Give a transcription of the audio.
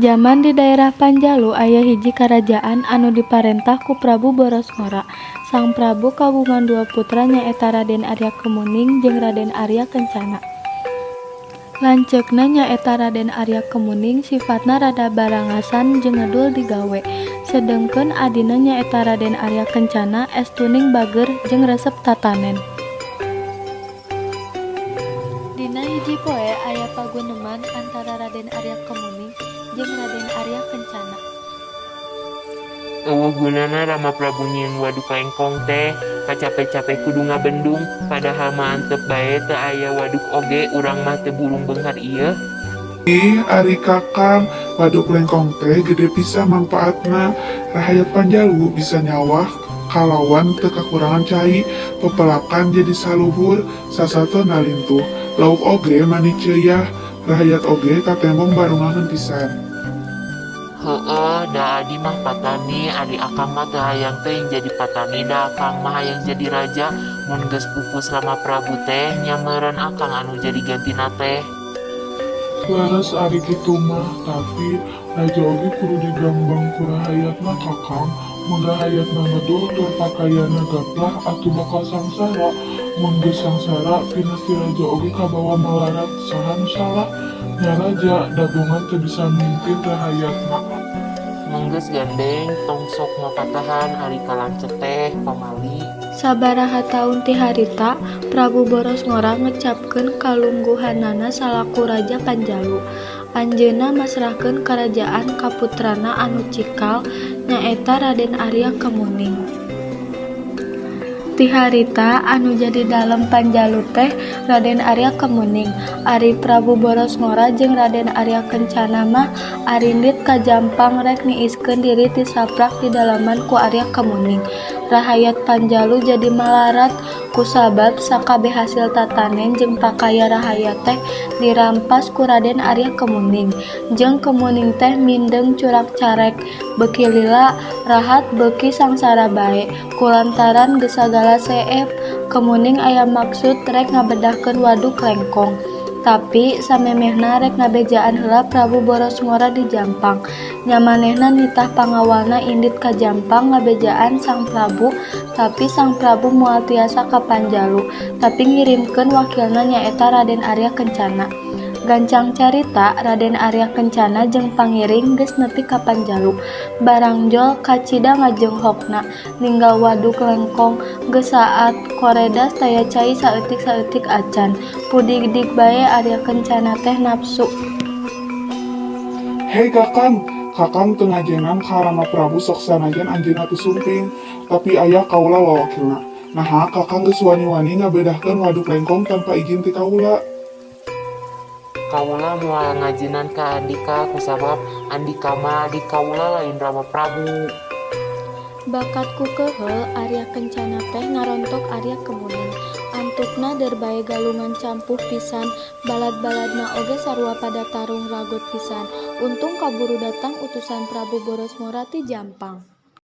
Jaman di daerah Panjalu aya hiji karajaan anu diparentah ku Prabu Borosngora. Sang Prabu kagungan dua putra nyaeta Raden Arya Kemuning jeung Raden Arya Kencana. Lanceukna nyaeta Raden Arya Kemuning sifatna rada barangasan jeung ngedul digawe. Sedengkeun adina nyaeta Raden Arya Kencana estuning bageur jeung resep tatanen. Dina hiji poe aya paguneman antara Raden Arya Kemuning jeung Raden Arya Kencana. Euweuh gunana Rama Prabu nyieun Waduk Lengkong teh, kacape-cape kudu ngabendung, padahal mah antep bae teu aya waduk oge urang mah teu burung beunghar ieu. Ih, ari Kakang, Waduk Lengkong teh gede pisan mangpaatna. Rahayat Panjalu bisa nyawah kalawan teu kakurangan cai, pepelakan jadi saluhur, sasatona lintuh. Lauk oge mani ceuyah, rahayat oge katembong barungaheun pisan. Heueuh, da adi mah patani, ari akang mah teu hayang teuing jadi patani, da akang mah hayang jadi raja. Mun geus pupus Rama Prabu teh, nya meureun akang anu jadi gantina teh. Leres ari kitu mah, tapi raja oge kudu digangbang ku rahayatna, Kakang. Mun rahayatna ngedul tur pakayana gaplah, atuh bakal sangsara. Mun geus sangsara, pinasti raja oge kabawa malarat. Saha nu salah? Nya raja, dagongan teu bisa mimpin rahayatna. Enggeus gandeng, tong sok ngapatahan ari ka lanceuk teh pamali. Sabaraha taun ti harita, Prabu Borosngora ngecapkeun kalungguhanana salaku raja Panjalu. Anjeunna masrahkeun karajaan ka putrana anu cikal nyaeta Raden Arya Kemuning. Ti harita anu jadi dalem Panjalu teh Raden Arya Kemuning. Ari Prabu Borosngora jeung Raden Arya Kencana mah arindit ka Jampang rek niiskeun diri tisaprak didaleman ku Arya Kemuning. Rahayat Panjalu jadi malarat kusabab sakabeh hasil tatanen jeung pakaya rahayat teh dirampas ku Raden Arya Kemuning. Jeung Kemuning teh mindeng curak-carek, beuki lila rahat beuki sangsara bae. Kulantaran geus sagala seep, Kemuning aya maksud rek ngabedahkeun Waduk Lengkong. Tapi samemehna rek ngabejaan heula Prabu Borosngora di Jampang. Nya manehna nitah pangawalna indit ka Jampang ngabejaan Sang Prabu, tapi Sang Prabu moal tiasa ka Panjalu, tapi ngirimkeun wakilna nyaeta Raden Arya Kencana. Gancang carita, Raden Arya Kencana jeung pangiring geus nepi ka Panjalu. Barangjol kacida ngajenghokna ninggal Waduk Lengkong, geus saat koredas taya cai saeutik-saeutik acan. Pudigdig bae Arya Kencana teh nafsu. Hei Kakang, Kakang teu ngajenan ka Rama Prabu sok sanajan anjeunna teu sumping, tapi aya kaula wawakilna. Naha Kakang geus wani-wani ngabedahkeun Waduk Lengkong tanpa izin ti kaula? Kaula moal ngajenan ka andika kusabab andika mah adi kaula, lain Rama Prabu. Bakat ku keheul, Arya Kencana teh ngarontok Arya Kemuning. Antukna der bae galungan campuh pisan, balad-baladna oge sarua pada tarung ragot pisan. Untung kaburu datang utusan Prabu Borosngora ti Jampang.